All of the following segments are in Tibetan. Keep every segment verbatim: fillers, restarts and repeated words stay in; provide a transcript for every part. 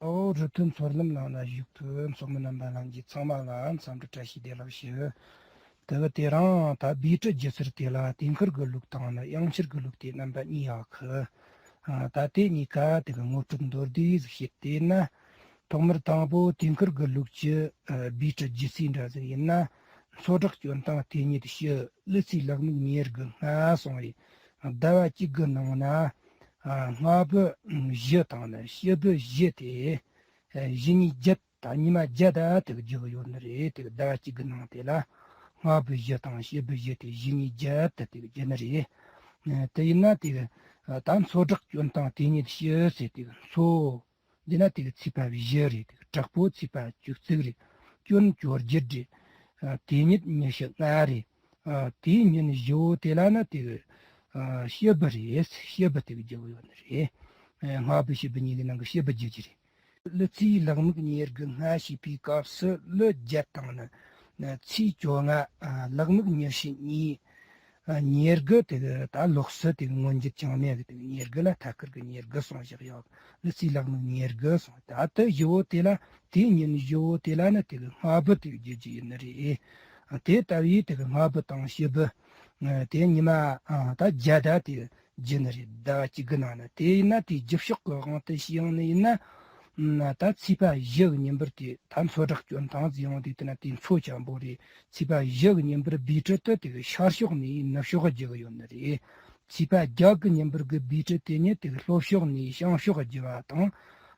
ཨོ། རི་མཐོའི་མཚོ་ལམ་ནང་ན་བཞུགས་པའི་ཚོགས་མི་རྣམ་པ་ལྷན་རྒྱས་ཚང་མ་ལ་འཚམས་འདྲི་བཀྲ་ཤིས་བདེ་ལེགས་ཞུ། དེ་གི་དེ་རིང་ད་བིས་ཊི་སྒྱུ་རྩལ་དེ་ལ་དུས་འཁོར་གྱི་ལུགས་དང་ནི་དབྱངས་འཆར་གྱི་ལུགས་དེ་རྣམ་པ་གཉིས་ཡོད་གི། ཨ། ད་དེ་གཉིས་ཀ་དེ་གི་ངོ་སྤྲོད་མདོར་བསྡུས་ཟིག་བྱེད་དེ་ན། ཐོག་མར་དང་པོ་དུས་འཁོར་གྱི་ལུགས་ཀྱི་ཨ་བིས་ཊི་སྒྱུ་རྩལ་འདྲ་ཟིག་ཡིན་ན། མཚོ་བྲག་སྐྱོན་སྟངས་དེ་ཉིད་ཕྱི་ཀླུ་རྩིས་ལག་མིག་ཉེར་དགུ་ལྔ་གསུངས་རེད། ཟླ་བ་གཅིག་གི་ནང་ན་ཨ་སྔ་ཕོད་བཞི་དང་ནི་ཕྱི་ཕོད་བཞི་དེ་ཨ་བཞི་གཉིས་བརྒྱད། ད་ཉི་མ་བརྒྱད་ད་དེ་གི་བརྒྱུད་ཡོད་ནི་རེད། དེ་གི་ཟླ་བ་གཅིག་གི་ནང་དེ་ལ་སྔ་ཕོད་བཞི་དང་ཕྱི་ཕོད་བཞི་དེ་བཞི་གཉིས་བརྒྱད་དེ་དེ་གི་བརྒྱུད་ནི་རེད། ཨ། དེ་ཡིན་ན་དེ་གི་ཨ་ད་མཚོ་བྲག་སྐྱོན་སྟངས་དེ་ཉིད་ཕྱི་ཟེར། དེ་གི་མཚོ་འདི་ན་དེ་གི་ཚེས་པ་བཞི་རེད། དེ་གི་དྲག་པོ་ཚེས་པ་བཅུ་གཅིག་རེད། སྐྱོན་བཅོ་བརྒྱད་རེད། ཨ། དེ་ཉིད་ཉི་ཤུ་ལྔ་རེད། ཨ། དེའི་ཉིན་བཞི་བོ་དེ་ལ་ནི་དེ་གི་ཨ་ཕྱི་ཕོད་རེད། ཕྱི་ཕོད་དེ་གི་བརྒྱུད་ཡོད་ནི་རེད། ཨ། སྔ་ཕོད་ཕྱི་ཕོད་གཉིས་ཀྱི་ནང་གི་ཕྱི་ཕོད་བརྒྱུད་ཀྱི་རེད། ཀླུ་རྩིས་ལག་མིག་ཉེར་དགུ་ལྔ་ཞེས་པའི་སྐབས་སུ་ཀླུ་བརྒྱད་དང་ནི་ཚེས་བཅོ་ལྔ། ཨ། ལག་མིག་ཉི་ཤུ་གཉིས། ཨ། ཉེར་དགུ་དེ་གི་ད་ལོགས་སུ་དེ་གི་མངོན་བརྗོད་ཅང་མེད་གི། དེ་གི་ཉེར་དགུ་ལ་ཐད་ཀར་གི་ཉེར་དགུ་གསུངས་བཞག་ཡོད། ཀླུ་རྩིས་ལག་མིག་ཉེར་དགུ་གསུངས། ད་དེ་བཞི་བོ་དེ་ལ་དེའི་ཉིན་བཞི་བོ་དེ་ལ་ནི་དེ་གི་སྔ་ཕོད་དེ་གི་བརྒྱུད་ཀྱི་ཡོད་ནི་རེད། ཨ། དེ་ལྟ་བུའི་དེ་གི་སྔ་ཕོད་དང་ཕྱི་ཕོད། ཨ། དེ་ཉི་མ་ཨ་ད་བརྒྱད་ད་དེ་བརྒྱུད་ནི་རེད། ཟླ་བ་གཅིག་གི་ནང་ན། དེ་ཡིན་ན་དེའི་རྒྱུ་ཕྱོགས་ཀྱི་དབང་དུ་བྱས་ཡོང་ནི་ཡིན་ན། ཨ། ད་ཚེས་པ་བཞི་གི་ཉིན་པར་དེ་ད་མཚོ་བྲག་སྐྱོན་སྟངས་ཟིག་ཡོང་དུས་དེ་ན་དེ་མཚོ་ཆེན་པོ་རེད། ཚེས་པ་བཞི་གི་ཉིན་པར་བིས་ཊི་དེ་དེ་གི་ཤར་ཕྱོགས་ནས་ནུབ་ཕྱོགས་བརྒྱུད་གི་ཡོད་ནི་རེད། ཚེས་པ་བརྒྱད་གི་ཉིན་པར་གི་བིས་ཊི་དེ་ཉིད་དེ་གི་ལྷོ་ཕྱོགས་ནས་བྱང་ཕྱོགས་བརྒྱུད་པ་དང་།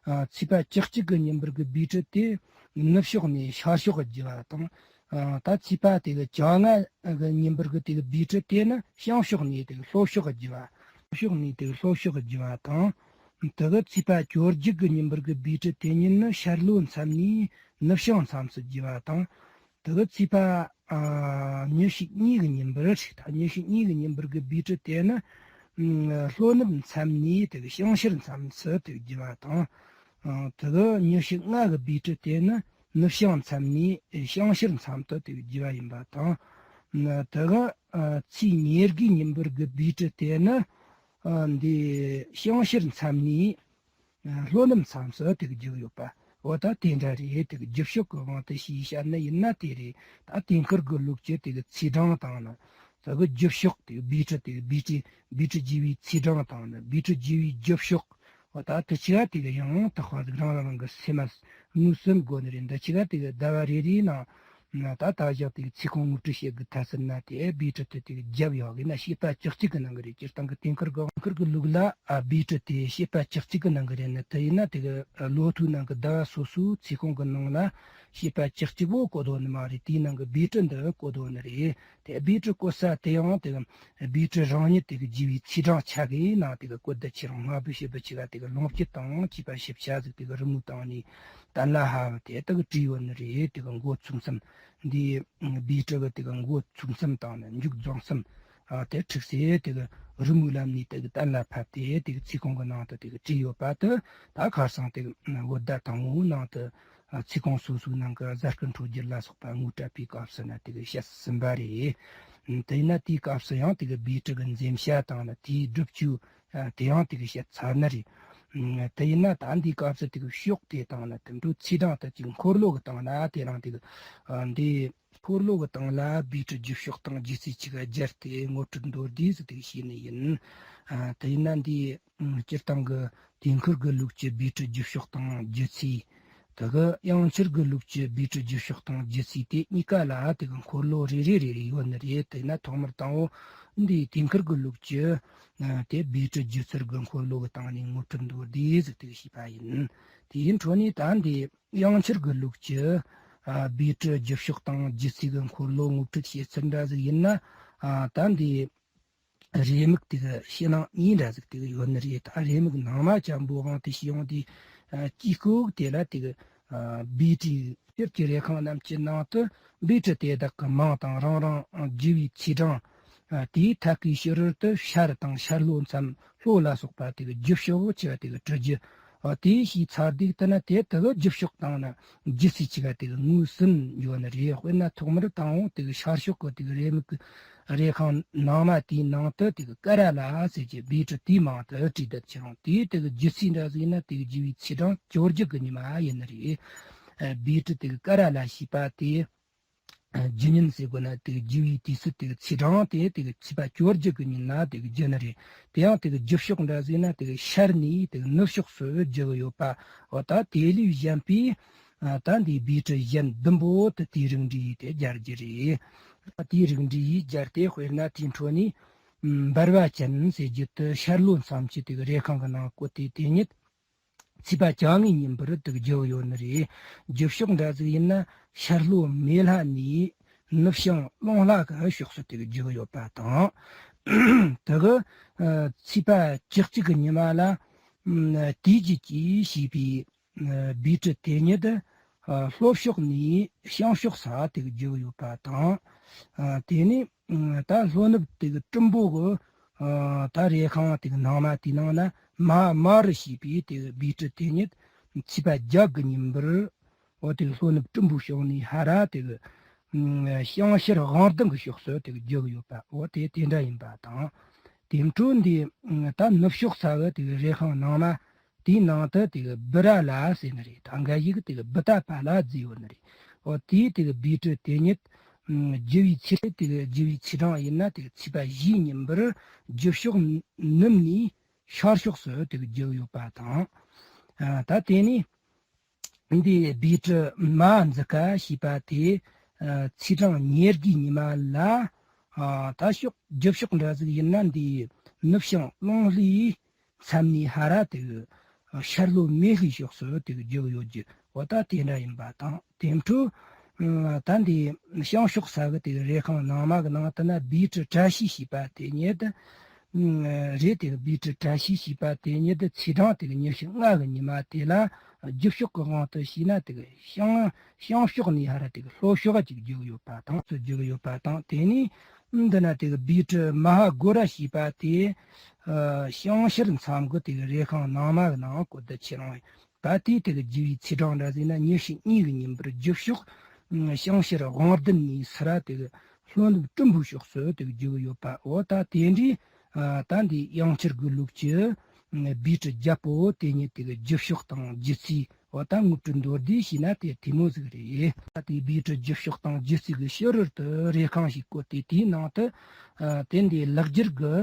ཨ། ཚེས་པ་བཅུ་གཅིག་གི་ཉིན་པར་གི་བིས་ཊི་དེ་ནུབ་ཕྱོགས་ནས་ཤར་ཕྱོགས་བརྒྱུད་པ་དང་། ཨ། ད་ཚེས་པ་དེ་གི་བཅོ་ལྔ་གི་ཉིན་པར་གི་དེ་གི་བིས་ཊི་དེ་ནི་བྱང་ཕྱོགས་ནས་དེ་གི་ལྷོ་ཕྱོགས་བརྒྱུད་པ། ཕྱོགས་ནས་དེ་གི་ལྷོ་ཕྱོགས་བརྒྱུད་པ་དང་། དེ་གི་ཚེས་པ་བཅོ་བརྒྱད་གི་ཉིན་པར་གི་བིས་ཊི་དེ་ཉིད་ནི་ཤར་ལྷོའི་མཚམས་ནས་ནུབ་བྱང་མཚམས་སུ་བརྒྱུད་པ་དང་། དེ་གི་ཚེས་པ་ཨ་ཉི་ཤུ་གཉིས་གི་ཉིན་པར། ད་ཉི་ཤུ་གཉིས་གི་ཉིན་པར་གི་བིས་ཊི་དེ་ནི་ཨ་ལྷོ་ནུབ་མཚམས་ནས་དེ་གི་བྱང་ཤར་མཚམས་སུ་དེ་གི་བརྒྱུད་པ་དང་། ཨ། དེ་གི་ཉི་ཤུ་ལྔ་གི་བིས་ཊི་དེ་ནི་ནུབ་བྱང་མཚམས་ནས་བྱང་ཤར་མཚམས་དུ་དེ་གི་བརྒྱུད་པ་ཡིན་པ་དང་། ཨ། དེ་གི་ཨ་ཚེས་ཉེར་དགུའི་ཉིན་པར་གི་བིས་ཊི་དེ་ནི་ཨ་འདི་བྱང་ཤར་མཚམས་ནས་ལྷོ་ནུབ་མཚམས་སུ་དེ་གི་བརྒྱུད་ཡོད་པ། འོ་ད་དེ་འདྲ་རེད། དེ་གི་རྒྱུ་ཕྱོགས་ཀྱི་དབང་དུ་བྱས་བཤད་ནི་ཡིན་ན་དེ་རེད། ད་དུས་འཁོར་གྱི་ལུགས་ཀྱི་དེ་གི་ཚེས་གྲངས་དང་ནི་དེ་གི་རྒྱུ་ཕྱོགས། དེ་གི་བིས་ཊི་དེ་གི་བིས་ཊི་བིས་ཊི་བརྒྱུད་པའི་ཚེས་གྲངས་དང་ནི་བིས་ཊི་བརྒྱུད་པའི་རྒྱུ་ཕྱོགས། འོ་ད་དེ་ཆི་ག་དེ་གི་ཡང་དག་པ་ཟིག་རང་རང་རང་གི་སེམས་མ་ངོས་ཟིན་དགོས་ནི་རེད། འདི་ཆི་ག་དེ་གི་ཟླ་བ་རེ་རེའི་ནང་ད་ད་བཞག་དེ་གི་ཚེ་གང་ངོ་སྤྲོད་བྱེད་དགོས་ཐལ་ཟེར་ན། དེ་བིས་ཊི་དེ་དེ་གི་བརྒྱབ་ཡོད་གི་ན་བྱེད་པ་བཅུ་གཅིག་གི་ནང་གི་རེད། སྤྱིར་བཏང་གི་དུས་འཁོར་གི་དུས་འཁོར་གི་ལུགས་ལ་ཨ་བིས་ཊི་དེ་བྱེད་པ་བཅུ་གཅིག་གི་ནང་གི་རེད་ནི། དེ་ཡིན་ན་དེ་གི་ལོ་ཐོའི་ནང་གི་ཟླ་བ་སོ་སོའི་ཚེ་གང་གི་ནང་ལ་བྱེད་པ་བཅུ་གཅིག་པོ་བཀོད་དོ་ནི་མ་རེད། དེའི་ནང་གི་བིས་ཊི་འདི་བཀོད་དོ་ནི་རེད། དེ་བིས་ཊི་བཀོད་ས་དེ་ཡང་དེ་གི་བིས་ཊི་རང་ཉིད་དེ་གི་བརྒྱུད་པའི་ཚེས་གྲངས་ཆ་གི་ནང་དེ་གི་བཀོད། དེ་ཁྱེད་རང་སྔ་ཕོད་ཕྱི་ཕོད་ཆི་ག་དེ་གི་ལོངས་སྤྱོད་དང་བཅས་པ་ཞིབ་ཆ་ཟིག་དེ་གི་རི་མོའི་སྟེང་ནས་གཏན་ལ་ཕབ་དེ་དག་བྲིས་ཡོད་ནི་རེད། དེ་གི་མགོ་ཚུགས་མཚམས་འདི་བིས་ཊི་གི་དེ་གི་མགོ་ཚུགས་མཚམས་དང་ནི་མཇུག་རྫོགས་མཚམས། ཨ། དེ་ཁྲིགས་སེ་དེ་གི་རི་མོའི་ལམ་ནས་དེ་གི་གཏན་ལ་ཕབ་སྟེ་དེ་གི་ཚིག་ཁོང་གི་ནང་དུ་དེ་གི་བྲིས་ཡོད་པ་དེ། ད་ཁ་སང་དེ་གི་བོད་ཟླ་དང་པོའི་ནང་དུ་ཚིག་ཁོང་སོ་སོའི་ནང་གི་གཟའ་སྐར་འཕྲོད་སྦྱོར་ལ་སོགས་པ་ངོ་སྤྲད་པའི་སྐབས་སུ་ན་དེ་གི་བཤད་ཟིན་པ་རེད། དེས་ན་དེའི་སྐབས་སུ་ཡང་དེ་གི་བིས་ཊི་གི་འཛེམ་བྱ་དང་ནི་དེའི་སྒྲུབ་བྱའི་ཨ། དེ་ཡང་དེ་གི་བཤད་ཚར་ནི་རེད། ཨ། དེ་ཡིན་ན་ད་འདིའི་སྐབས་སུ་དེ་གི་ཕྱོགས་དེ་དང་ནི་དེ་འཕྲོ་ཚེས་གྲངས་དེ་གཅིག་འཁོར་ལོ་གི་སྟེང་ན་དེ་རིང་དེ་གི་ཨ། འདི་འཁོར་ལོ་གི་སྟེང་ལ་བིས་ཊི་རྒྱུ་ཕྱོགས་དང་རྒྱུ་ཚུལ་གཅིག་སྦྱར་ཏེ་ངོ་སྤྲོད་མདོར་བསྡུས་སུ་དེ་གི་བྱས་ནི་ཡིན། ཨ། དེ་ཡིན་ན་འདི་སྤྱིར་བཏང་གི་དུས་འཁོར་གི་ལུགས་ཀྱི་བིས་ཊི་རྒྱུ་ཕྱོགས་དང་རྒྱུ་ཚུལ། དེ་གི་དབྱངས་འཆར་གི་ལུགས་ཀྱི་བིས་ཊི་རྒྱུ་ཕྱོགས་དང་རྒྱུ་ཚུལ་དེ་གཉིས་ཀ་ལ་དེ་གི་འཁོར་ལོ་རེ་རེ་རེ་རེ་ཡོད་ནི་རེད། དེས་ན་ཐོག་མར་དང་པོ་འདི་དུས་འཁོར་གི་ལུགས་ཀྱི་ཨ། དེ་བིས་ཊི་སྒྱུ་རྩལ་གི་འཁོར་ལོ་གི་སྟེང་ནས་ངོ་སྤྲོད་མདོར་བསྡུས་ཟིག་དེ་གི་བྱས་པ་ཡིན། དེའི་འཕྲོ་ནས་ད་འདི་དབྱངས་འཆར་གི་ལུགས་ཀྱི་ཨ། བིས་ཊི་རྒྱུ་ཕྱོགས་དང་རྒྱུ་ཚུལ་གི་འཁོར་ལོ་ངོ་སྤྲོད་བྱེད་ཚུལ་འདྲ་ཟིག་ཡིན་ན། ཨ། ད་འདི་རེའུ་མིག་དེ་གི་ཕྱི་ནང་གཉིས་འདྲ་ཟིག་དེ་གི་ཡོད་ནི་རེད། ད་རེའུ་མིག་ནང་མ་ཅན་པོ་དབང་དུ་བྱས་ཡོང་དུས། ཨ། དཀྱིལ་འཁོར་དེ་ལ་དེ་གི་ཨ། བིས་ཊི། དཀྱིལ་གྱི་རེ་ཁང་རྣམས་ཀྱི་ནང་དུ་བིས་ཊི་དེ་དག་གི་མིང་དང་རང་རང་བརྒྱུད་པའི་ཚེས་གྲངས། ཨ། དེའི་ཐད་ཀའི་ཕྱི་རོལ་དུ་ཤར་དང་ཤར་ལྷོ་མཚམས། ལྷོ་ལ་སོགས་པ་དེ་གི་རྒྱུ་ཕྱོགས་ཆི་ག་དེ་གི་བྲི་རྒྱུ། ཨ། དེའི་ཕྱིའི་ཚར་དུས་དེ་ན་དེ་དེ་གི་རྒྱུ་ཕྱོགས་དང་ནི་རྒྱུ་ཚུལ་ཆི་ག་དེ་གི་ངོས་ཟིན་ཡོད་ནི་རེད། དཔེར་ན་ཐོག་མར་དང་པོ་དེ་གི་ཤར་ཕྱོགས་གི་དེ་གི་རེའུ་མིག་གི་ རེ་ཁང་ནང་མ་དེའི་ནང་དུ་དེ་གི་ཀ་ར་ལ་ཟེར་གྱི་བི་ཀྲི་དེའི་མིང་དུ་བྲིས་བསྡད་ཀྱི་རུང་། དེའི་དེ་གི་རྒྱུ་ཚིག་འདྲ་ཟིག་ཡིན་ན་དེ་གི་རྒྱུ་བའི་ཚེས་གྲངས་བཅོ་བརྒྱད་གི་ཉི་མ་ཡིན་ནི་རེད། ཨ། བི་ཀྲི་དེ་གི་ཀ་ར་ལ་ཞེས་པ་དེ། ཨ། རྒྱུ་ཉིན་ཟེར་དགོས་ན་དེ་གི་རྒྱུ་བའི་དུས་ཚོད་དེ་གི་ཚེས་གྲངས་དེ་དེ་གི་ཚེས་པ་བཅོ་བརྒྱད་གི་ཉིན་ལ་དེ་གི་རྒྱུ་ནི་རེད། དེ་ཡང་དེ་གི་རྒྱུ་ཕྱོགས་འདྲ་ཟིག་ཡིན་ན་དེ་གི་ཤར་ནས་དེ་གི་ནུབ་ཕྱོགས་སུ་བརྒྱུད་ཡོད་པ། འོ་ད་དེ་ལས་གཞན་པའི། ཨ། ད་འདི་བི་ཀྲི་གཞན་བདུན་པོ་དེ་དེའི་རིགས་འགྲེ་ཡིས་དེ་སྦྱར་རྒྱུ་རེད། དེའི་རིགས་འགྲེ་ཡིས་སྦྱར་ཏེ། དཔེར་ན་དེའི་འཕྲོ་ནས། ཨམ། འབར་བ་ཅན་ཟེར་རྒྱུ་དེ་ཤར་ལྷོ་མཚམས་ཀྱི་དེ་གི་རེ་ཁང་གི་ནང་བཀོད་དེ། དེ་ཉིད་ཚེས་པ་བཅོ་ལྔའི་ཉིན་པར་དེ་གི་བརྒྱུད་ཡོད་ནི་རེད། རྒྱུ་ཕྱོགས་འདྲ་ཟིག་ཡིན་ན་ཤར་ལྷོ་མེ་ལྷ་ནས་ནུབ་བྱང་རླུང་ལྷ་གི་ཕྱོགས་སུ་དེ་གི་བརྒྱུད་ཡོད་པ་དང་། དེ་གི། ཨ། ཚེས་པ་བཅུ་གཅིག་གི་ཉི་མ་ལ། ཨམ། དུས་བརྒྱད་ཀྱིས་ཞེས་པའི། ཨ། བི་ཀྲི་དེ་ཉིད། ཨ། ལྷོ་ཕྱོགས་ནས་བྱང་ཕྱོགས་སུ་དེ་གི་བརྒྱུད་ཡོད་པ་དང་། ཨ། དེ་ནས། ཨ། ད་ལྷོ་ནུབ་དེ་གི་སྲིན་པོ་གི། ཨ། ད་རེ་ཁང་དེ་གི་ནང་མ་དེའི་ནང་ན་མ་མ་རུ་ཞེས་པའི་དེ་གི་བི་ཀྲི་དེ་ཉིད་ཚེས་པ་བརྒྱད་གི་ཉིན་པར། འོ་དེ་གི་ལྷོ་ནུབ་སྲིན་པོའི་ཕྱོགས་ནས་ཧ་ར་དེ་གི། ཨ། བྱང་ཤར་དབང་ལྡན་གི་ཕྱོགས་སུ་དེ་གི་བརྒྱུད་ཡོད་པ། འོ་དེ་དེ་འདྲ་ཡིན་པ་དང་། དེ་འཕྲོ་འདི། ཨ། ད་ནུབ་ཕྱོགས་ས་གི་དེ་གི་རེ་ཁང་ནང་མ། དེའི་ནང་དུ་དེ་གི་བི་ར་ལ་ཟེར་ནི་རེད། ད་འགའ་ཞིག་གིས་དེ་གི་བི་ཏ་པ་ལ་བརྫིས་ཡོད་ནི་རེད། འོ་དེའི་དེ་གི་བི་ཀྲི་དེ་ཉིད། ཨམ། བརྒྱུད་པའི་ཚེས། དེ་གི་བརྒྱུད་པའི་ཚེས་གྲངས་ཡིན་ན་དེ་གི་ཚེས་པ་བཞིའི་ཉིན་པར་རྒྱུ་ཕྱོགས་ནུབ་ནས་ཤར་ཕྱོགས་སུ་དེ་གི་བརྒྱུད་ཡོད་པ་དང་། ཨ། ད་དེ་ནས་འདི་བི་ཀྲི་མ་ཧཱ་ཛི་ཀ་ཞེས་པ་དེ། ཨ། ཚེས་གྲངས་ཉེར་བརྒྱད་ཉི་མ་ལ། ཨ། ད་ཕྱོགས། རྒྱུ་ཕྱོགས་འདྲ་ཟིག་ཡིན་ན་འདི་ནུབ་བྱང་རླུང་ལྷའི་མཚམས་ནས་ཧ་ར་དེ་གི་ཤར་ལྷོ་མེ་ལྷའི་ཕྱོགས་སུ་དེ་གི་བརྒྱུད་ཡོད་རྒྱུ། འོ་ད་དེ་འདྲ་ཡིན་པ་དང་། དེ་འཕྲོ། ཨ། ད་འདི་བྱང་ཕྱོགས་ས་གི་དེ་གི་རེ་ཁང་ནང་མ་གི་ནང་དུ་ན་བི་ཀྲི་བཀྲ་ཤིས་ཞེས་པ་དེ་ཉིད། ཨ། རེད། དེ་གི་བི་ཀྲི་བཀྲ་ཤིས་ཞེས་པ་དེ་ཉིད་དེ་ཚེས་གྲངས་དེ་གི་ཉི་ཤུ་ལྔ་གི་ཉི་མ་དེ་ལ། རྒྱུ་ཕྱོགས་གི་དབང་དུ་བྱས་ན་དེ་གི་བྱང་། བྱང་ཕྱོགས་ནས་ཧ་ར་དེ་གི་ལྷོ་ཕྱོགས་ཅིག་བརྒྱུད་ཡོད་པ་དང་། ཚུར་བརྒྱུད་ཡོད་པ་དང་། དེ་ནས་འདི་ན་དེ་གི་བི་ཀྲི་མ་ཧཱ་གོ་ར་ཞེས་པ་དེ། ཨ། བྱང་ཤར་མཚམས་གི་དེ་གི་རེ་ཁང་ནང་མ་གི་ནང་བཀོད་དེ་ཁྱེར་ཡོང་། ད་དེའི་དེ་གི་རྒྱུ་བའི་ཚེས་གྲངས་འདྲ་ཟིག་ན་ཉི་ཤུ་གཉིས་གི་ཉིན་པར་རྒྱུ་ཕྱོགས། ཨ། བྱང་ཤར་དབང་ལྡན་ནས་ཧ་ར་དེ་གི་ལྷོ་ནུབ་སྲིན་པོའི་ཕྱོགས་སུ་དེ་གི་བརྒྱུད་ཡོད་པ། འོ་ད་དེ་འདྲའི། ཨ། ད་འདི་དབྱངས་འཁྱེར་གི་ལུགས་ཀྱི། ཨ། བི་ཀྲི་བརྒྱད་པོ་དེ་ཉིད་དེ་གི་རྒྱུ་ཕྱོགས་དང་རྒྱུ་ཚེས། འོ་ད་དངོས་གྲུབ་མདོར་བསྡུས་བྱས་ན་དེ་དེ་མོ་ཟིག་རེད། ད་དེ་བི་ཀྲི་རྒྱུ་ཕྱོགས་དང་རྒྱུ་ཚེས་གི་ཕྱི་རོལ་དུ་རེ་ཁང་ཞིག་བཀོད་དེ། དེའི་ནང་དུ། ཨ། དེ་འདི་ལེགས་སྦྱར་གི་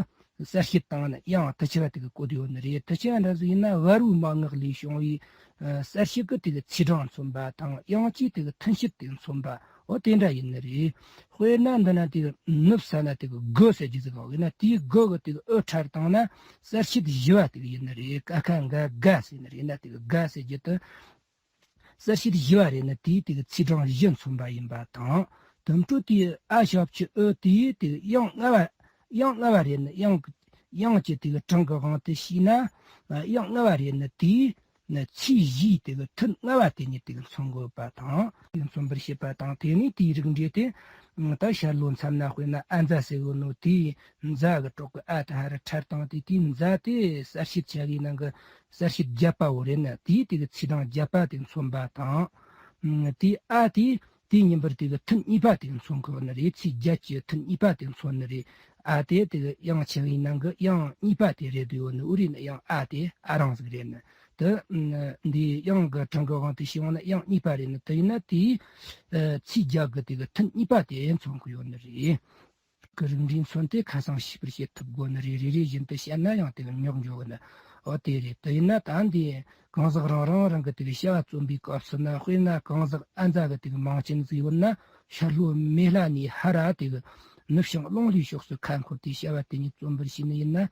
གསལ་བྱེད་དང་ནི་དབྱངས་དུ་ཆེ་བ་དེ་གི་བཀོད་ཡོད་ནི་རེད། དུ་ཆེ་བ་འདྲ་ཟིག་ཡིན་ན་བ་རུའི་མན་ངག་ལས་བྱུང་བའི། ཨ། གསལ་བྱེད་ཀྱི་དེ་གི་ཚེས་གྲངས་མཚོན་པ་དང་། དབྱངས་ཀྱི་དེ་གི་ཐུན་བཤད་དེ་མཚོན་པ། འོ་དེ་འདྲ་ཡིན་ནི་རེད། དཔེར་ན་འདི་ན་དེ་གི་ནུབ་ས་ན་དེ་གི་དགུ་ཟེར་རྒྱུ་ཟིག་ཡོད་ན། དེའི་དགུ་གི་དེ་གི་འོད་ཕྲ་རུ་བཏང་ན་གསལ་བྱེད་བཞི་བ་དེ་གི་ཡིན་ནི་རེད། ཀ་ཁ་ག་གྷ་ཟེར་ནི་རེད་ན། དེ་གི་གྷ་ཟེར་རྒྱུ་དེ། གསལ་བྱེད་བཞི་བ་རེད་ན་དེའི་དེ་གི་ཚེས་གྲངས་བཞི་མཚོན་པ་ཡིན་པ་དང་། དེ་འཕྲོ་དེའི་ཨ་ཞབས་ཀྱུ་ཨུ་དེའི་དེ་གི་དབྱངས་ལྔ་བ། དབྱངས་ལྔ་བ་རེད་ན་དབྱངས། དབྱངས་ཀྱི་དེ་གི་གྲངས་ཀྱི་དབང་དུ་བྱས་ན། དབྱངས་ལྔ་བ་རེད་ན་དེའི། ཚེས་བཞིའི་དེ་གི་ཐུན་ལྔ་བ་དེ་ཉིད་དེ་གི་མཚོན་དགོས་པ་དང་། དེ་གི་མཚོན་པར་བྱེད་པ་དང་། དེ་ནས་དེའི་རིགས་འགྲེ་དེ། ད་ཤར་ལྷོ་མཚམས་ན་དཔེར་ན་ཨ་ཛ་ཟེར་གོ་ནོ་དེའི་ཛ་གི་གྲོགས་ཀྱི་ཨ་དེ་ཧ་ར་ཕྲ་རུ་བཏང་སྟེ། དེའི་ཛ་དེ་གསལ་བྱེད་བྱ་བའི་ནང་གི་གསལ་བྱེད་བརྒྱད་པ་བོ་རེད་ན། དེའི་དེ་གི་ཚེས་གྲངས་བརྒྱད་པ་དེ་མཚོན་པ་དང་། དེའི་ཨ་དེ། དེའི་ཉིན་པར་དེ་གི་ཐུན་གཉིས་པ་དེ་མཚོན་གི་ཡོད་ནི་རེད། ཚེས་བརྒྱད་ཀྱི་ཐུན་གཉིས་པ་དེ་མཚོན་ནི་རེད། ཨ་དེ་དེ་གི་དབྱངས་ཆེ་བའི་ནང་གི་དབྱངས་གཉིས་པ་དེ་རེད་འདུག་ཡོད་ནི། འུ་རེ་ནི་དབྱངས་ཨ་དེ་ཨ་རང་ཟིག་རེད་ནི། དེ་འདི་དབྱངས་ཀྱི་གྲངས་ཀྱི་དབང་དུ་བྱས་ཡོང་ན་དབྱངས་གཉིས་པ་རེད་ནི། དེ་ཡིན་ན་དེའི་ཚེས་བརྒྱད་ཀྱི་དེ་གི་ཐུན་གཉིས་པ་དེ་མཚོན་གི་ཡོད་ནི་རེད། གི་རིགས་འགྲེ་མཚོན་ཏེ་ཁ་སང་ཤེས་པར་བྱེད་ཐུབ་དགོས་ནི་རེད། རེ་རེ་བཞིན་དུ་བཤད་ན་ཡང་དེ་གི་རྙོག་འཇོག་གི་ནི། འོ་དེ་རེད། དེ་ཡིན་ན་ད་འདི་གང་ཟག་རང་རང་རང་གི་དེ་གི་བྱ་བ་རྩོམ་པའི་སྐབས་སུ་ན། དཔེར་ན་གང་ཟག་ཨ་ཛ་གི་དེ་གི་མིང་ཅན་ཟིག་ཡོད་ན། ཤར་ལྷོ་མེ་ལྷ་ནས་ཧ་ར་དེ་གི་ནུབ་བྱང་རླུང་ལྷའི་ཕྱོགས་སུ་ཁ་འཁོར་ཏེ་བྱ་བ་དེ་ཉིད་རྩོམ་པར་བྱས་ནི་ཡིན་ན།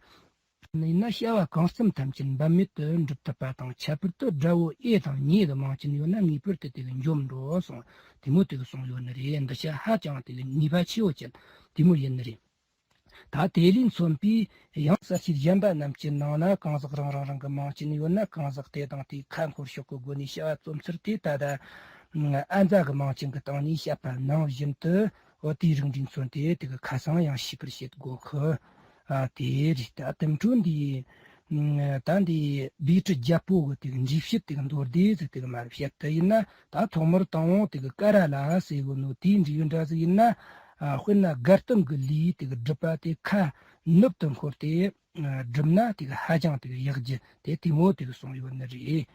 ཡིན་ན་བྱ་བ་གང་རྩོམ་ཐམས་ཅད་འབབ་མེད་དུ་འགྲུབ་ཐུབ་པ་དང་། ཁྱད་པར་དུ་དགྲ་བོ་ཨེ་དང་ཉེ་གི་མིང་ཅན་ཡོད་ན་ངེས་པར་དུ་དེ་གི་འཇོམས་འགྲོ་གསུངས། དེ་མོ་དེ་གི་གསུངས་ཡོད་ནི་རེད། འདི་ཆ་ཧ་ཅང་དེ་གི་ནུས་པ་ཆེ་བོ་ཅན་དེ་མོ་ཡིན་ནི་རེད། ད་དེ་ལས་མཚོན་པའི་ཡང་གསལ་བྱེད་གཞན་པ་རྣམས་ཀྱི་ནང་ན་གང་ཟག་རང་རང་རང་གི་མིང་ཅན་ཡོད་ན། གང་ཟག་དེ་དང་དེའི་ཁ་འཁོར་ཕྱོགས་ཀྱི་སྒོ་ནས་བྱ་བ་རྩོམ་ཚུལ་དེ་ད་ལྟ་ཨ་ཛ་གི་མིང་ཅན་གྱི་སྟེང་ནས་བཤད་པ་ནང་བཞིན་དུ། འོ་དེའི་རིགས་འགྲེ་མཚོན་ཏེ་དེ་གི་ཁ་སང་ཡང་ཤེས་པར་བྱེད་དགོས་ཁི། ཨ་དེ་རེད། ད་དེ་འཕྲོ་འདི། ད་འདི་བི་ཀྲི་བརྒྱད་པོ་གི་དེ་གི་འགྲེལ་བཤད་དེ་གི་མདོར་བསྡུས་ཟིག་དེ་གི་མར་བཤད་དེ་ཡིན་ན། ད་ཐོག་མར་དང་པོ་དེ་གི་ཀ་ར་ལ་ཟེར་གོ་ནོ་དེའི་འགྲེལ་ཡོད་འདྲ་ཟིག་ཡིན་ན། ཨ་དཔེར་ན་དགའ་སྟོན་གྱི་ལུས་དེ་གི་སྒྲུབ་པ་དེ་ཁ་ནུབ་ཏུ་འཁོར་ཏེ་ཨ་སྒྲུབ་ན་དེ་གི་ཧ་ཅང་དེ་གི་ཡག་རྒྱུ་དེ་དེ་མོ་དེ་གི་གསུངས་ཡོད་ནི་རེད།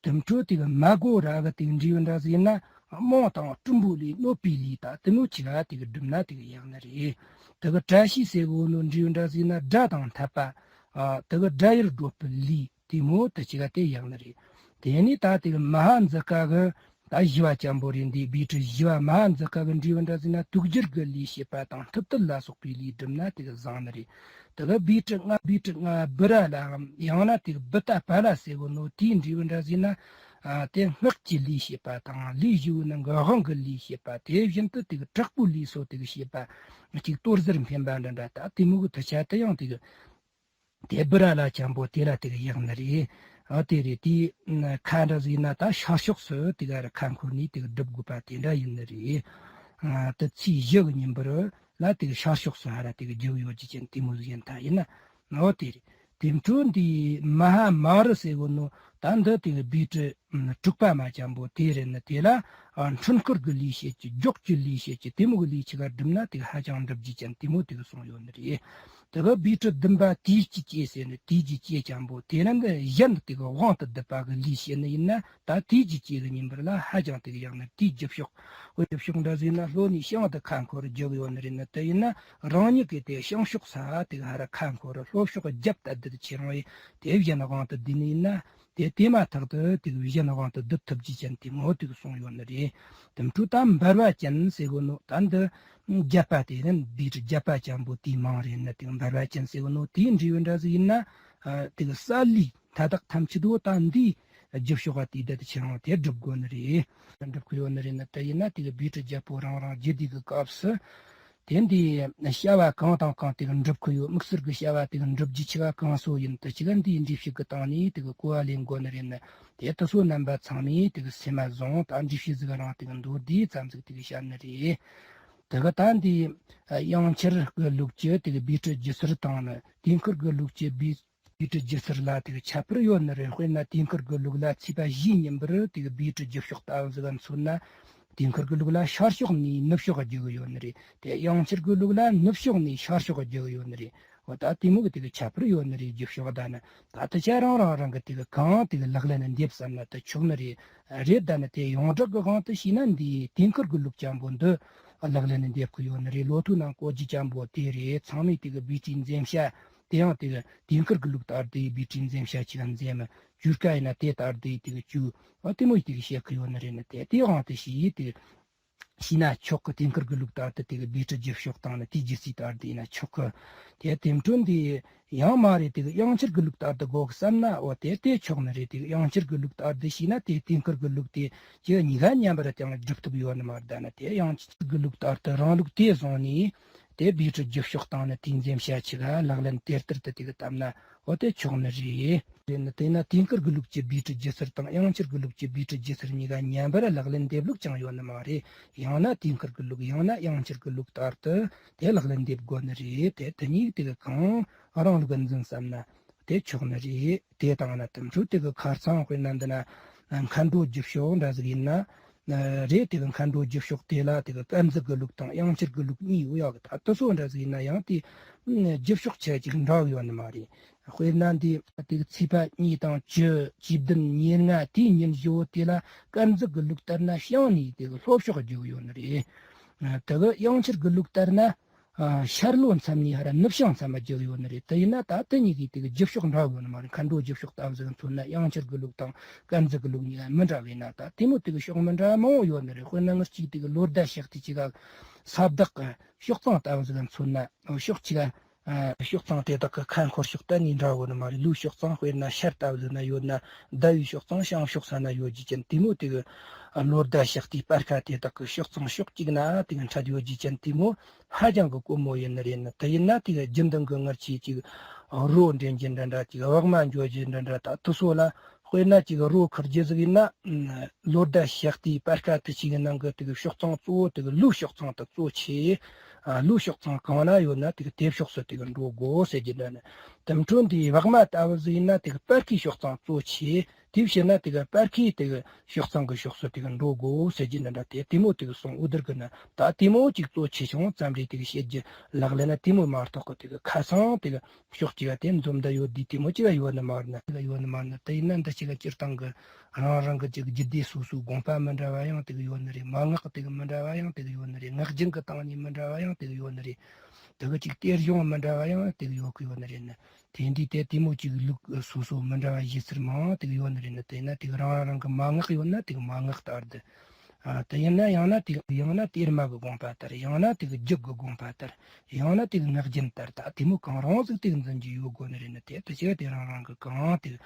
དེ་འཕྲོ་དེ་གི་མ་གོ་ར་གི་དེ་གི་འབྲས་བུ་འདྲ་ཟིག་ཡིན་ན་རྨོངས་དང་སྲིན་པོ་ལས་གནོད་པའི་ལུས་ད་དེ་མོ་ཆེ་ག་དེ་གི་སྒྲུབ་ན་དེ་གི་ཡག་ནི་རེད། དེ་གི་བཀྲ་ཤིས་ཟེར་གོ་ནོ་འབྲས་བུ་འདྲ་ཟིག་ཡིན་ན་དགྲ་དང་འཐབ་པ་ཨ་དེ་གི་དགྲ་ཡུལ་སྒྲོལ་བའི་ལུས། དེ་མོ་དེ་ཅི་ག་དེ་ཡག་ནི་རེད། དེ་ནས་ད་དེ་གི་མ་ཧཱ་མཉྫ་ཀ་གི་ད་བཞི་བ་ཅན་པོ་རེད། འདི་བི་ཀྲི་བཞི་བ་མ་ཧཱ་མཉྫ་ཀ་གི་འབྲས་བུ་འདྲ་ཟིག་ན་དུག་སྦྱོར་གྱི་ལུས་བྱེད་པ་དང་ཐུབ་དད་ལ་སོགས་པའི་ལུས་བསྒྲུབས་ན་དེ་གི་བཟང་ནི་རེད། དེ་གི་བི་ཀྲི་ལྔ་བི་ཀྲི་ལྔ་བི་ར་ལའམ་ཡང་ན་དེ་གི་བི་ཏ་པ་ལ་ཟེར་གོ་ནོ་དེའི་འབྲས་བུ་འདྲ་ཟིག་ན་ཨ་དེ་སྔགས་ཀྱི་ལུས་བྱེད་པ་དང་ལུས་བཞི་པོའི་ནང་གི་དབང་གི་ལུས་བྱེད་པ། དེ་བཞིན་དུ་དེ་གི་དྲག་པོའི་ལུས་སོགས་དེ་གི་བྱེད་པ་གཅིག་དོར་ཟེར་འཕེན་པ་འདྲ་འདྲ་ད་དེ་མོ་གི་དུ་ཆ་དེ་ཡང་དེ་གི་དེ་བི་ར་ལ་ཅན་པོ་དེ་ལ་དེ་གི་ཡག་ནི་རེད། ཨ་དེ་རེད། དེ་ཁ་འདྲ་ཟིག་ན་ད་ཤར་ཕྱོགས་སུ་དེ་ག་ར་ཁ་འཁོར་ནས་དེ་གི་སྒྲུབ་དགོས་པ་དེ་འདྲ་ཡིན་ནི་རེད། ཨ་དེ་ཚེས་བཞི་གི་ཉིན་པར་ལ་དེ་གི་ཤར་ཕྱོགས་སུ་ཧ་ར་དེ་གི་རྒྱུག་ཡོད་ཀྱི་ཅན་དེ་མོ་ཟིག་ཡིན་ད་ཡིན་ན། ཨོ་དེ་རེད། དེ་འཕྲོ་འདི་མ་ཧཱ་མ་རུ་ཟེར་གོ་ནོ་ད་འདི་དེ་གི་བི་ཀྲི་དྲུག་པ་མ་ཅན་པོ་དེ་རེད་ནི། དེ་ལ་ཨ་འཁྲུལ་འཁོར་གྱི་ལུས་བྱེད་ཀྱི་སྒྱོགས་ཀྱི་ལུས་བྱེད་ཀྱི་དེ་མོ་གི་ལུས་ཆེ་ག་བསྒྲུབས་ན་དེ་གི་ཧ་ཅང་འགྲུབ་རྒྱུ་ཅན་དེ་མོ་དེ་གི་གསུངས་ཡོད་ནི་རེད། དེ་གི་བི་ཀྲི་བདུན་པ་དུས་ཀྱི་སྐྱེ་ཟེར་ནི་དུས་ཀྱི་སྐྱེ་ཅན་པོ་དེ་ན་འདི་གཞན་དེ་གི་དབང་དུ་བསྡུ་བ་གི་ལུས་བྱེད་ནི་ཡིན་ན་ད་དུས་ཀྱི་སྐྱེ་གི་ཉིན་པར་ལ་ཧ་ཅང་དེ་གི་ཡག་ནི། དུས་རྒྱུ་ཕྱོགས་འོ་རྒྱུ་ཕྱོགས་འདྲ་ཟིག་ན་ལྷོ་ནས་བྱང་དུ་ཁ་འཁོར་རྒྱུག་ཡོད་ནི་རེད་ནི། དེ་ཡིན་ན་རང་ཉིད་ཀྱི་དེ་བྱང་ཕྱོགས་ས་དེ་གི་ཧ་ར་ཁ་འཁོར་ལྷོ་ཕྱོགས་རྒྱབ་ལྟ་བསྡུ་ཆེ་རང་ཡིན་དེ་གཞན་དབང་དུ་བསྡུ་ནི་ཡིན་ན། དེ་དེ་མ་ཐག་ཏུ་དེ་གི་གཞན་དབང་དུ་བསྡུ་ཐུབ་རྒྱུ་ཅན་དེ་མོ་དེ་གི་གསུངས་ཡོད་ནི་རེད། དེ་འཕྲོ་ད་འབར་བ་ཅན་ཟེར་གོ་ནོ་ད་འདི་བརྒྱ་པ་དེ་ནི་བི་ཀྲི་བརྒྱ་པ་ཅན་པོ་དེའི་མིང་རེད་ནི། དེ་འབར་བ་ཅན་ཟེར་གོ་ནོ་དེའི་འབྲས་བུ་འདྲ་ཟིག་ཡིན་ན་ཨ་དེ་གི་ས་ལུས་མཐའ་དག་ཐམས་ཅད་དོ་ད་འདིའི་རྒྱུ་ཕྱོགས་དེ་བསྡད་ཆེ་རང་དེ་སྒྲུབ་དགོས་ནི་རེད། སྒྲུབ་གི་ཡོད་ནི་རེད་ནི། དེ་ཡིན་ན་དེ་གི་བི་ཀྲི་བརྒྱད་པོ་རང་རང་རྒྱུད་སྡེ་གི་སྐབས་སུ། དེ་འདི་བྱ་བ་གང་དང་གང་དེ་གི་འགྲུབ་ཀྱི་ཡོད། དམིགས་བསལ་གྱི་བྱ་བ་དེ་གི་འགྲུབ་རྒྱུ་ཆེ་བ་གང་སོ་ཡིན་དུ་ཆེ་ག་འདིའི་འགྲེལ་བཤད་ཀྱི་སྟེང་ནས་དེ་གི་གོ་བ་ལེན་དགོས་ནི་རེད་ནི། དེ་དུ་སོ་རྣམ་པ་ཚང་མས་དེ་གི་སེམས་མ་བཟུང་ད་འགྲེལ་བཤད་ཟིག་རང་དེ་གི་མདོར་བསྡུས་ཙམ་ཟིག་དེ་གི་བཤད་ནི་རེད། དེ་གི་ད་འདི་དབྱངས་འཆར་གྱི་ལུགས་ཀྱི་དེ་གི་བི་ཀྲི་རྒྱུ་ཟུར་དང་ནི་དུས་འཁོར་གྱི་ལུགས་ཀྱི་བི་བི་ཀྲི་རྒྱུ་ཟུར་ལ་དེ་གི་ཁྱད་པར་ཡོད་ནི་རེད། དཔེར་ན་དུས་འཁོར་གྱི་ལུགས་ལ་ཚེས་པ་བཞིའི་ཉིན་པར་དེ་གི་བི་ཀྲི་རྒྱུ་ཕྱོགས་ལྟ་བུ་ཟིག་མཚོན་ན། དུས་འཁོར་གྱི་ལུགས་ལ་ཤར་ཕྱོགས་ནས་ནུབ་ཕྱོགས་རྒྱུག་གི་ཡོད་ནི་རེད། དེ་དབྱངས་འཆར་གྱི་ལུགས་ལ་ནུབ་ཕྱོགས་ནས་ཤར་ཕྱོགས་རྒྱུག་གི་ཡོད་ནི་རེད། འོ་ད་དེ་མོ་གི་དེ་གི་ཁྱད་པར་ཡོད་ནི་རེད། རྒྱུ་ཕྱོགས་ད་ནི་ད་དུ་ཆ་རང་རང་རང་གི་དེ་གི་གང་དེ་གི་ལག་ལེན་ནས་འདེབས་བསམ་ན་དུ་ཆོག་ནི་རེད། རེད། ད་ནི་དེ་ཡོངས་གྲགས་ཀྱི་དབང་དུ་བྱས་ན་འདི་དུས་འཁོར་གྱི་ལུགས་ཅན་པོ་འདི་ལག་ལེན་ནས་འདེབས་གི་ཡོད་ནི་རེད། ལོ་ཐོའི་ནང་བཀོད་རྒྱུ་ཅན་པོ་དེ་རེད། ཚང་མས་དེ་གི་བི་ཀྲིའི་འཛེམ་བྱ་དེ་ཡང་དེ་གི་དུས་འཁོར་གྱི་ལུགས་ལྟར་དུ་བི་ཀྲིའི་འཛེམ་བྱ་ཅིག་འཛེམ། བཅུ་ཀ་ཡིན་ན་དེ་ལྟར་དུ་དེ་གི་བཅུ། ཨ་དེ་མོ་དེ་གི་བཤད་གི་ཡོད་ནི་རེད་ནི། དེ་དེའི་དབང་དུ་བྱས་དེ་གི་བྱས་ན་ཆོག་གི། དུས་འཁོར་གྱི་ལུགས་ལྟར་དུ་དེ་གི་བི་ཀྲི་རྒྱུ་ཕྱོགས་དང་ནི་དེའི་རྒྱུ་ཚུལ་ལྟར་དུ་ཡིན་ན་ཆོག་གི། དེ་དེ་འཕྲོ་འདི་ཡང་མ་རེད། དེ་གི་དབྱངས་འཆར་གྱི་ལུགས་ལྟར་དུ་དགོས་བསམ་ན་འོ་དེ་དེ་ཆོག་ནི་རེད། དེ་གི་དབྱངས་འཆར་གྱི་ལུགས་ལྟར་དུ་བྱས་ན་དེ་དུས་འཁོར་གྱི་ལུགས་དེ་ཅི་གཉིས་ཀ་མཉམ་པར་ཀྱང་སྒྲུབ་ཐུབ་ཡོད་ནི་མ་རེད། ད་ནི་དེ་དབྱངས་འཆར་གྱི་ལུགས་ལྟར་དུ་རང་ལུགས་དེ་བཟུང་ནས་དེ་བི་ཀྲི་རྒྱུ་ཕྱོགས་དང་ནི་དེའི་འཛེམ་བྱ་ཆེ་ག་ལག་ལེན་དེ་ལྟར་དུ་དེ་གི་བཏབ་ན་འོ་དེ་ཆོག་ནི་རེད། རེད་ནི། དེས་ན་དུས་འཁོར་གྱི་ལུགས་ཀྱི་བི་ཀྲི་རྒྱུ་ཟུར་དང་དབྱངས་འཆར་གྱི་ལུགས་ཀྱི་བི་ཀྲི་རྒྱུ་ཟུར་གཉིས་ཀ་མཉམ་པར་ལག་ལེན་འདེབས་ལུགས་ཀྱང་ཡོད་ནི་མ་རེད། ཡང་ན་དུས་འཁོར་གྱི་ལུགས་ཡང་ན་དབྱངས་འཆར་གྱི་ལུགས་ལྟར་དུ་དེ་ལག་ལེན་འདེབས་དགོས་ནི་རེད། དེ་དེ་གཉིས་དེ་གི་གང་རང་ལུགས་འཛིན་བསམ་ན་དེ་ཆོག་ནི་རེད། དེ་དང་ན་དུ་འཕྲོད་དེ་གི་ཁ་རྩང་དཔེར་ན་འདི་ན་མཁའ་འགྲོ་རྒྱུ་ཕྱོགས་འདྲ་ཟིག་ཡིན་ན། རེད། དེ་གི་མཁའ་འགྲོ་རྒྱུ་ཕྱོགས་དེ་ལ་དེ་གི་སྐར་འཛུགས་ཀྱི་ལུགས་དང་དབྱངས་འཆར་གྱི་ལུགས་གཉིས་ཡོད་ཡག་གི། ད་དུ་སོ་འདྲ་ཟིག་ཡིན་ན་ཡང་དེ་རྒྱུ་ཕྱོགས་ཆ་གཅིག་འདྲ་གི་ཡོད་ནི་མ་རེད། དཔེར་ན་འདི་དེ་གི་ཚེས་པ་གཉིས་དང་བཅུ་བཅུ་བདུན་ཉེར་ལྔ་དེའི་ཉིན་བཞི་བོ་དེ་ལ་སྐར་འཛུགས་ཀྱི་ལུགས་ལྟར་ན་བྱང་ནས་དེ་གི་ལྷོ་ཕྱོགས་རྒྱུག་གི་ཡོད་ནི་རེད། དེ་གི་དབྱངས་འཆར་གྱི་ལུགས་ལྟར་ན། ཨ་ཤར་ལྷོ་མཚམས་ནས་ཧ་ར་ནུབ་བྱང་མཚམས་མ་རྒྱུག་ཡོད་ནི་རེད། དེ་ཡིན་ན་ད་དེ་གཉིས་ཀྱི་དེ་གི་རྒྱུ་ཕྱོགས་འདྲ་གི་ཡོད་ནི་མ་རེད། མཁའ་འགྲོ་རྒྱུ་ཕྱོགས་ལྟ་བུ་ཟིག་མཚོན་ན་དབྱངས་འཆར་གྱི་ལུགས་དང་སྐར་འཛུགས་ཀྱི་ལུགས་གཉིས་ཀ་མི་འདྲ་བས་ན་ད་དེ་མོ་དེ་གི་ཕྱོགས་མི་འདྲ་མང་བོ་ཡོད་ནི་རེད། དཔེར་ན་ངར་གཅིག་དེ་གི་ལོ་ཟླ་ཞག་དུས་གཅིག་ག་ས་བདག་གི་ཕྱོགས་གཙང་ལྟ་བུ་ཟིག་མཚོན་ན་ཕྱོགས་གཅིག་ག་ཨ་ཕྱོགས་གཙང་དེ་དག་གི་ཁ་འཁོར་ཕྱོགས་གཏན་ནས་འདྲ་གི་ཡོད་ནི་མ་རེད། ལོའི་ཕྱོགས་གཙང་དཔེར་ན་ཤར་ལྟ་བུ་ཟིག་ན་ཡོད་ན་ཟླ་བའི་ཕྱོགས་གཙང་བྱང་ཕྱོགས་ས་ན་ཡོད་རྒྱུ་ཅན་དེ་མོ་དེ་གི་ལོ་ཟླ་ཞག་དུས་སྤར་ཁ་དེ་དག་གི་ཕྱོགས་གཙང་ཕྱོགས་གཅིག་ན་དེ་གི་འཕྲད་ཡོད་རྒྱུ་ཅན་དེ་མོ་ཧ་ཅང་གི་དཀོན་མོ་ཡིན་ནི་རེད་ནི། དེ་ཡིན་ན་དེ་གི་རྒྱུན་ལྡན་གི་ངར་གྱི་ཅིག་རོ་འདྲེན་རྒྱུ་འདྲ་འདྲ་ཅིག་བག་མ་འཇོ་རྒྱུ་འདྲ་འདྲ་ད་དུ་སོ་ལ་དཔེར་ན་ཅིག་རོ་ཁུར་རྒྱུ་ཟིག་ཡིན་ན་ལོ་ཟླ་ཞག་དུས་སྤར་ཁ་དུ་ཅིག་གི་ནང་གི་དེ་གི་ཕྱོགས་གཙང་གཙོ་བོ་དེ་གི་ལོའི་ཕྱོགས་གཙང་དུ་གཙོ་ཆེ། ལོའི་ཕྱོགས་གཙང་གང་ན་ཡོད་ན་དེ་གི་དེ་ཕྱོགས་སུ་དེ་གི་འགྲོ་དགོས་ཟེར་རྒྱུ་འདྲ་ནི། དུ་འཕྲོད་འདི་བག་མ་ལྟ་བུ་ཟིག་ཡིན་ན་དེ་གི་སྤར་ཁའི་ཕྱོགས་གཙང་གཙོ་ཆེ། དེ་བྱས་ན་དེ་གི་སྤར་ཁའི་དེ་གི་ཕྱོགས་གཙང་གི་ཕྱོགས་སུ་དེ་གི་འགྲོ་དགོས་ཟེར་རྒྱུ་འདི་འདྲ། དེ་དེ་མོ་དེ་གི་གསུང་འོ་དེར་གི་ན་ད་དེ་མོ་ཅིག་གཙོ་ཆེ་ཆུང་ཙམ་རེ་དེ་གི་བཤད་རྒྱུ་ལག་ལེན་ན་དེ་མོ་མ་གཏོགས་གི་དེ་གི་ཁ་སང་དེ་གི་ཕྱོགས་གཅིག་ག་དེ་འཛོམས་ད་ཡོད་དུས་དེ་མོ་ཅིག་ག་ཡོད་ནི་མ་རེད་ན། དེ་གི་ཡོད་ནི་མ་རེད་ན། དེ་ཡིན་ན་འདི་ཅིག་ག་སྤྱིར་བཏང་གི་རང་རང་གི་ཅིག་རྒྱུད་སྡེ་སོ་སོའི་དགོངས་པ་མི་འདྲ་བ་ཡང་དེ་གི་ཡོད་ནི་རེད། མན་ངག་དེ་གི་མི་འདྲ་བ་ཡང་དེ་གི་ཡོད་ནི་རེད། ངག་རྒྱུན་གི་སྟེང་ནས་མི་འདྲ་བ་ཡང་དེ་གི་ཡོད་ནི་རེད། དེ་གི་ཅིག་གཏེར་གཞུང་མི་འདྲ་བ་ཡང་དེ་གི་ཡོད་གི་ཡོད་ནི་རེད་ན། དེ་འདྲའི་དེ་དེ་མོ་ཅིག་ལུགས་སོ་སོ་མི་འདྲ་བ་ཞིག་ཚུར་མང་དེ་གི་ཡོད་ནི་རེད་ན། དེ་ན་དེ་གི་རང་རང་གི་མན་ངག་ཡོད་ན་དེ་གི་མན་ངག་ལྟར་དུ། ཨ། དེ་ཡིན་ན་ཡང་ན་དེ་ཡང་ན་གཏེར་མ་གི་དགོངས་པ་ལྟར། ཡང་ན་དེ་གི་རྒྱུད་གི་དགོངས་པ་ལྟར། ཡང་ན་དེ་གི་ངག་རྒྱུན་ལྟར། ད་དེ་མོ་གང་རུང་ཟིག་དེ་གི་འཛིན་རྒྱུ་ཡོད་དགོས་ནི་རེད་ན། དེ་དེ་ཕྱིར་དེ་རང་རང་གི་གང་དེ་གི་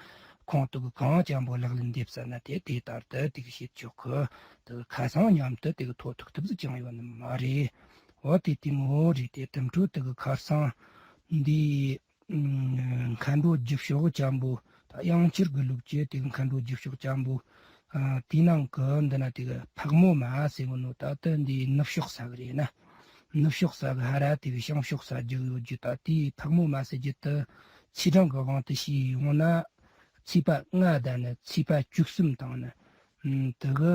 ཁོང་དུ་གི་གང་ཅན་པོ་ལག་ལེན་འདེབས་ས་ན་དེ་དེ་ལྟར་དུ་དེ་གི་བྱེད་ཆོག་གི། དེ་གི་ཁ་སང་མཉམ་དུ་དེ་གི་ཐོ་ཐུག་ཐུབ་ཟིག་ཅང་ཡོད་ནི་མ་རེད། འོ་དེ་དེ་མོ་རེད། དེ་དུམ་གྲོ་དེ་གི་ཁ་སང་འདི། ཨ། མཁའ་འགྲོ་རྒྱུ་ཕྱོགས་ཅན་པོ། ད་དབྱངས་འཁྱུར་གི་ལུགས་ཀྱི་དེ་གི་མཁའ་འགྲོ་རྒྱུ་ཕྱོགས་ཅན་པོ། ཨ། དེའི་ནང་གི་འདི་ན་དེ་གི་ཕག་མོ་མ་ཟེར་གོ་ནོ། ད་ལྟ་འདི་ནུབ་ཕྱོགས་ས་གི་རེད་ན། ནུབ་ཕྱོགས་ས་གི་ཧ་ར་དེ་གི་བྱང་ཕྱོགས་ས་རྒྱུག་ཡོད་རྒྱུ། ད་དེའི་ཕག་མོ་མ་ཟེར་རྒྱུ་དེ་ཚེས་གྲངས་གི་དབང་དུ་བྱས་ཡོང་ན། ཚེས་པ་ལྔ་དང་ནི་ཚེས་པ་བཅུ་གསུམ་དང་ནི། ཨ། དེ་གི་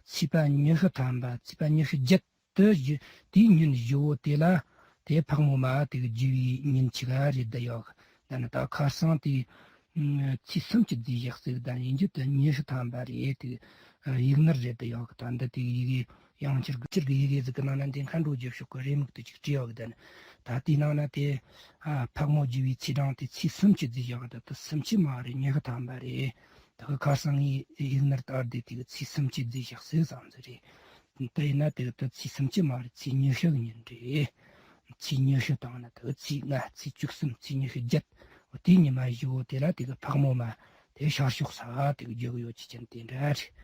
ཚེས་པ་ཉི་ཤུ་ཐམ་པ། ཚེས་པ་ཉི་ཤུ་བརྒྱད། དེ་བཞི། དེའི་ཉིན་བཞི་བོ་དེ་ལ་དེ་ཕག་མོ་མ་དེ་གི་རྒྱུ་བའི་ཉིན་ཅིག་ག་རེད་ད་ཡོད། ད་ནི་ད་ཁ་སང་དེ། ཨ། ཚེས་སུམ་ཅུ་རྫོགས་བཞག་ཟིག་ད་ཡིན་རྒྱུ་དེ་ཉི་ཤུ་ཐམ་པ་རེད། དེ་ཡིག་ནོར་རེད་ད་ཡོད། ད་འདི་དེ་ཡི་གེ་ཡང་སྤྱིར་གི་སྤྱིར་གི་ཡི་གེ་ཟིག་གི་ནང་ན་འདི་མཁའ་འགྲོ་རྒྱུ་ཕྱོགས་གི་རེའུ་མིག་དེ་ཅིག་བྲིས་ཡོད་གི། ད་ནི་ད་དེའི་ནང་ན་དེ། ཨ། ཕག་མོ་རྒྱུ་བའི་ཚེས་གྲངས་དེ་ཚེས་སུམ་ཅུ་རྫོགས་བཞག་གི། ད་དེ་སུམ་ཅུ་མ་རེད། ཉི་ཤུ་ཐམ་པ་རེད། ད་གི་ཁ་སང་ངས་ཡིག་ནོར་བཏང་དེ་དེ་གི་ཚེས་སུམ་ཅུ་རྫོགས་བཞག་ཟིག་བསམ་ཟིག་རེད། དེ་ཡིན་ན་དེ་ད་ཚེས་སུམ་ཅུ་མ་རེད། ཚེས་ཉི་ཤུ་གི་ཉིན་རེད། ཚེས་ཉི་ཤུ་དང་ན་དེ་ཚེས་ལྔ། ཚེས་བཅུ་གསུམ། ཚེས་ཉི་ཤུ་བརྒྱད། འོ་དེའི་ཉི་མ་བཞི་བོ་དེ་ལ་དེ་གི་ཕག་མོ་མ་དེ་ཤར་ཕྱོགས་ས་དེ་གི་རྒྱུག་ཡོད་རྒྱུ་ཅན་དེ་འདྲ་རེད།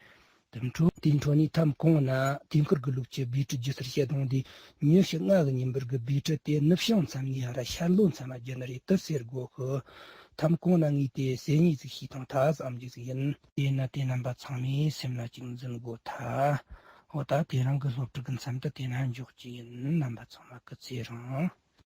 དེ་འཕྲོ་དེ་འཕྲོ་ནས་ཐམ་གོང་ན་དུས་འཁོར་གི་ལུགས་ཀྱི་སྦས་དྲི་རྒྱུ་ཟེར་བཤད་དོང་དེ། ཉི་ཤུ་ལྔ་གི་ཉིན་པར་གི་སྦས་དྲི་དེ་ནུབ་བྱང་མཚམས་ནས་ཧ་ར་ཤར་ལྷོ་མཚམས་ལ་རྒྱུ་ནི་རེད་དེ་ཟེར་གོ་གི། ཐམ་གོང་ན་ངས་དེ་གསེར་ཉིད་ཟིག་ཤེས་དང་ཐ་བསམ་རྒྱུ་ཟིག་ཡིན། དེས་ན་དེ་རྣམ་པ་ཚང་མས་སེམས་ལ་ཅིག་འཛིན་དགོས་ཐལ། འོ་ད་དེ་རིང་གི་སློབ་ཕྲུག་གི་མཚམས་དུ་དེ་ན་འཇོག་རྒྱུ་ཡིན། རྣམ་པ་ཚང་མ་སྐུ་ཚེ་རིང་།